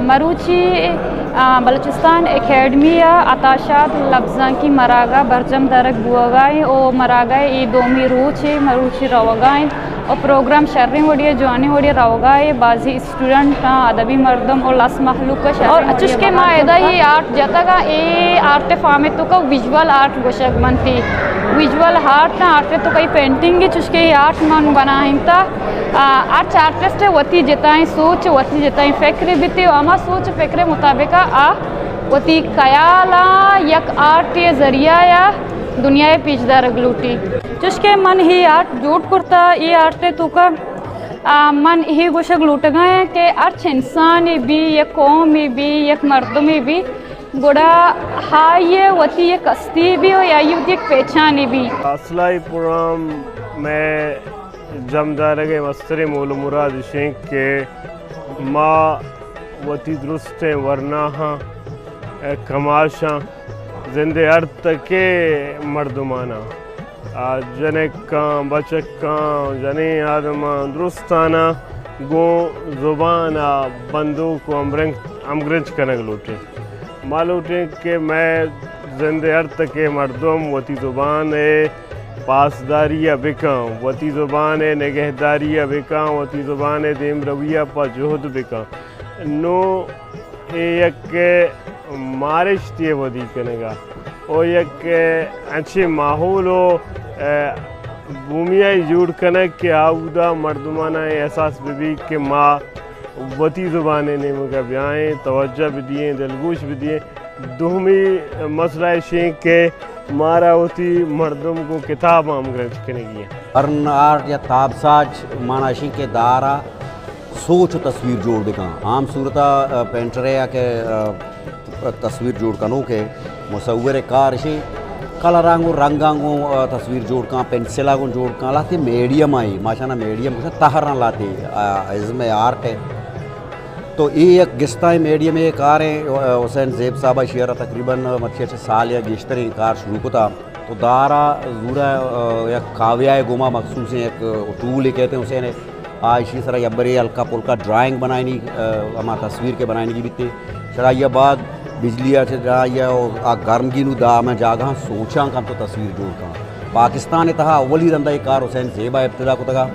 مروچی، آ، بلوچستان اکیڈمی ءَ عطا شاد لبزانکی مراگہ برجم دارگ بوہگا ایں او مراگہ ءِ اے دومی روچ ءَ مروچی روگا ایں او پروگرام شریں وڑی ءَ جوانیں وڑی ءَ روگا ایں۔ بازی اسٹوڈنٹ آں، ادبی مردم او لس مخلوق ءَ شریں اور وڑی ءَ چوش کہ ما بہا ادا جتا۔ اے آرٹ جتگ آں، اے آرٹ فارم ءِ توکا ویژول آرٹ گوشگ بنتی۔ ویژول آرٹ، آرٹ ءِ توکا اے پینٹنگ ءَ چوش کہ اے آرٹ من بنائینتا۔ آ، ہرچ آرٹسٹ ءِ وتی جتائیں سوچ، وتی جتائیں فکر بیتی و ہما سوچ و فکر ءِ مطابق آ وتی خیالاں یک آرٹ ءِ ذریعہ ءَ دنیا ءَ پیش دارگ لوٹی۔ چوش کہ من اے آرٹ جوڑ کرتا، اے آرٹ ءِ توکا، آ، من اے گوشگ لوٹگا آں کہ ہرچ انسانے بی، یک قومے بی، یک مردمے بی، گڑا آئی ءَ وتی یک ہستی بی و آئی ءَ وتی یک پہچانے بی۔ اصل ءَ اے پروگرام مئے جمدارگ ءِ مستریں مول و مراد اش انت کہ ما وتی درستیں ورناہاں، کماشاں، زند ءِ ہر تک ءِ مردماناں، آ، جنکاں، بچکاں، جنیں آدماں، درستاناں گوں زبان ءَ بندوک و ہمگرنچ، ہمگرنچ کنگ لوٹیں۔ ما لوٹیں کہ مئے زند ءِ ہر تک ءِ مردم وتی زبان ءِ پاسداری ءَ بکن، وتی زبان ءِ نگہداری ءَ بکن، وتی زبان ءِ دیمروی ءَ پہ جہد بکن۔ نوں اے یک مارشتے ءِ ودی کنگ ءَ او یک انچیں ماحول و، ءَ، بومی ءَ جوڑ کنگ کہ آودا مردماناں اے احساس بہ بیت کہ ما وتی زبان ءِ نیمگ ءَ بیائیں، توجہ بدییں، دلگوش بدییں۔ دومی مسئلہ اش انت کہ مارا وتی مردم گوں کتاباں ہمگرنچ کنگی انت۔ ارن آرٹ یا تابساج مانا اش انت کہ دار ءَ سوچ و تصویر جوڑ بکن۔ عام صورت ءَ، آ، پینٹر ءَ یا کہ، آ، تصویر جوڑ کنوک ءِ، مصور ءِ کار اش انت کلراں گوں، رنگاں گوں، آ، تصویر جوڑ کن، پنسل ءَ گوں جوڑ کن، لہتے میڈیم ءَ ایں، ما اشانا میڈیم گوشاں، تہراں لہتے، آ، ازم ءِ آرٹ ءِ۔ تو اے یک گستائیں میڈیم ءِ کار ایں، آ، حسین زیب صاحب ءَ ایشی ءَ را تقریباً مرچی چہ سال یا گیشتر اے کار شروع کتا۔ تو دار ءَ زور ءَ، آ، یک کاویہ ءِ گوما مخصوصیں یک ٹول ءَ کہتے ہیں حسین ءَ، آ ایشی سرا یک برے ہلکا پلکا ڈرائنگ بنائینی، آ، ہما تصویر کہ بنائینگی بیتے۔ چڑائی ءَ بعد بجلی ءَ چہ جڑائی ءَ آ گرمگی نوں دا ہمے جاگہاں سوچاں کن تو تصویر جوڑ کن۔ پاکستان ءِ تہا اولی رندا اے کار حسین زیب ءَ ابتدا کتگا۔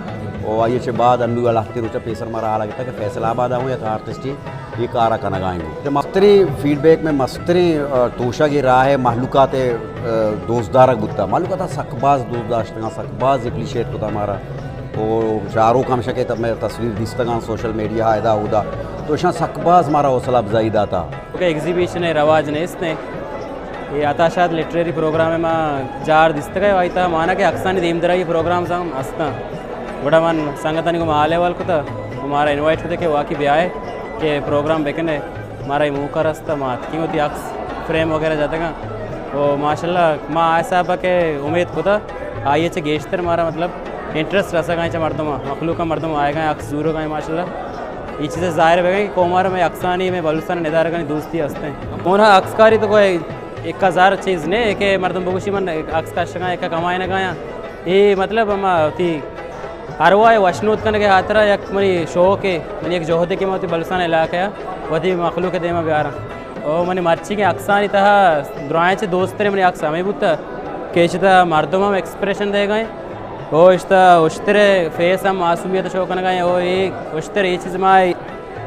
و آئی ءَ چہ بعد انوں ءَ لہتے روچا پیسر مارا حالا گتا کہ فیصل آباد ءَ ہوں یک آرٹسٹے اے کار ءَ کنگا ایں۔ تو مستریں فیڈ بیک میں مستریں، آ، توشگ ءِ راہ ءِ مہلوکات ءِ، آ، دوست دارگ بوتا۔ مہلوکات ءَ سک باز دوست داشتگاں، سک باز اپریشیٹ کتا مارا۔ او چاروک ہمشہ کہ تب میں تصویر دیستگاں سوشل میڈیا ءَ ادا اودا۔ تو اشاں سک باز مارا حوصلہ افزائی داتا۔ کہ ایگزیبیشن ءِ رواج نیست ایں۔ اے عطا شاد لٹریری پروگرام ءَ ما جار دیستگ ءَ، آئی تہا مانا کہ عکسانی دیمدرائی پروگرامز ہم ہستاں۔ گڑا من سنگتانی گوما حال احوال کتا و مارا انوائٹ کتا کہ واقعی بیائے کہ پروگرام بکنے۔ مارا اے موقع رستا، ما اتکیں وتی عکس فریم وغیرہ جتگاں۔ و ماشاءاللہ ما آ حساب ءَ کہ امید کتا، آئی ءَ چہ گیشتر مارا مطلب انٹرسٹ رسگ ءَ ایں چہ مردماں، مخلوق ءَ مردم آیگ ءَ ایں، عکس زورگ ءَ ایں ماشاءاللہ۔ اے چیز ءَ ظاہر بہ گئے کہ قوم ءَ را مئے عکسانی، مئے بلوچستان ءِ ندارگانی دوستی ہست ایں۔ مونا عکس کاری تو کوئی یک ہزار چیز نہ ایں کہ مردم بگوشی من عکس کشگ ءَ آں، یک کمائینگ ءَ آں۔ اے مطلب ہما وتی ارواہ ءِ وشنود کنگ ءِ ہاترا یک منی شوق ایں، منی یک جہدے کہ من وتی بلوچستان علاقہ ءَ وتی مخلوق ءِ دیما بیاراں۔ او منی مرچیگیں عکسانی تہا درائیں چہ دوستریں منی عکس ہمے بوتا کہ اشی تہا مردم ہم ایکسپریشن دیگ ءَ ایں۔ او اشتا اشتر فیس ہم معصومیت شو کنگ ءَ ایں۔ او اے اشتر اے چیز ما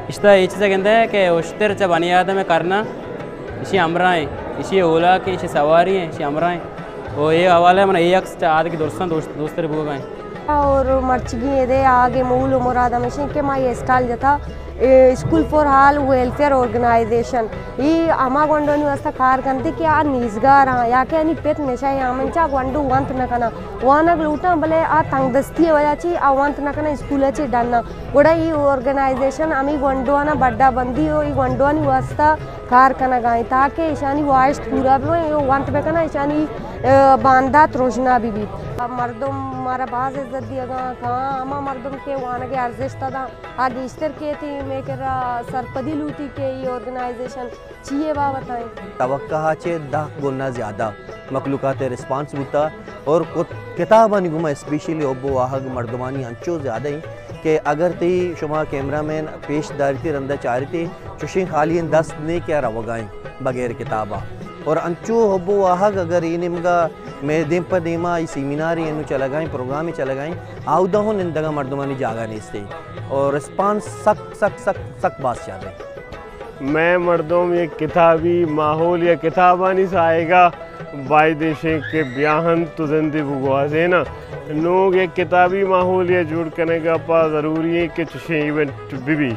اشتا اے چیز ءَ گندے کہ اشتر چہ بنی آدم ءِ کرنا اشی ہمراہ ایں، اشی اولاک ایں، اشی سواری ایں، اشی ہمراہ ایں۔ او اے حوالہ ءَ من اے عکس چہ آدگہ درستاں دوست، دوستر بوگ ءَ ایں۔ اور مرچیگیں ادے آگے مول و مراد ہمیش ایں کہ ما اے اسٹال جتا، اے، school for all welfare organisation, اے ہما گونڈوانی واسطہ کار کنتی کہ آ نیزگار آں یا کہ آنی پت نشہ ءِ آمنچا گونڈو ونت نہ کناں، وانگ لوٹاں بلے آ تنگ دستی ءِ وجہ چی آ ونت نہ کناں، اسکول ءَ چی ڈناں۔ گڑا اے آرگنائزیشن ہمے گونڈوانا بڈا بندی و اے گونڈوانی واسطہ کار کنگ ءَ ایں تاکہ ایشانی واہشت پورا بہ بنت، اے ونت بہ کناں، ایشانی، ءَ، باندات روژنا بہ بیت۔ مردم مارا باز عزت دیگ ءَ کاں، ہما مردم کہ وانگ ءِ ارزشت ءَ داں، آ گیشتر کیت، مئے کرا سرپدی لوٹی کہ اے آرگنائزیشن چی ءِ بابت ءَ ایں۔ توقع ءَ چہ دہ گنا زیادہ مخلوقات ءِ ریسپانس بوتا اور کت-، کتابانی گوما اسپیشلی حب و واہگ مردمانی انچو زیادہ ایں کہ اگر تئی شما کیمرہ مین پیش داریتی رندا چاریتی، چوشیں خالی دست نے کہ روگائیں بغیر کتابا۔ اور انچو حب و واہگ اگر اے نیمگا مئے دیم پہ دیما ای سیمینار انو چلگائیں، پروگرام چلگائیں، آودا ہوں نندگا مردمانی جاگہ نیستی اور ریسپانس سک سک سک سک باز چاہتے۔ مئے مردم یک کتابی ماحول یا کتابانی ساہگا باید ایشیں کہ بیاہن تو زندے بگوازینا۔ نوں یک کتابی ماحول یا جوڑ کنگا پا ضروری ہے کہ چشیں ایونٹ ببی،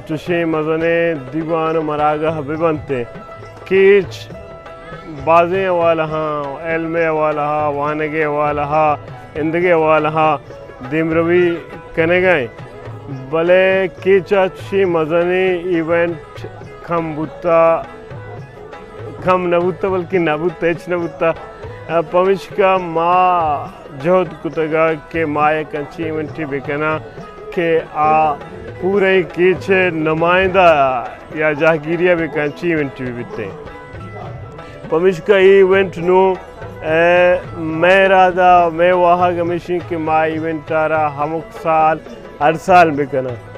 چشیں مزنیں دیوان و مراگہ ببنتے۔ کیچ بازیں حوالہاں، علم حوالہا، وانگ حوالہا، اندگہ حوالہا دیمروی کنگا ایں، بلے کیچا چشیں مزنیں ایونٹ کم بوتا، کم نہ بوتا، بلکہ نہ بوتا، ہچ نہ بوتا۔ پمشکا ما جہد کتگا کہ ما یک انچیں ایونٹے بکناں کہ آ پورے کیچ نمائندہ یا جہگیری ء بکن، چی ایونٹ بہ بیتیں۔ پمیشکا اے ایونٹ نوں، اے، مئے ارادہ، مئے واہگ ہمیشیں کہ ما ایونٹ ء را ہمک سال، ہر سال بکناں۔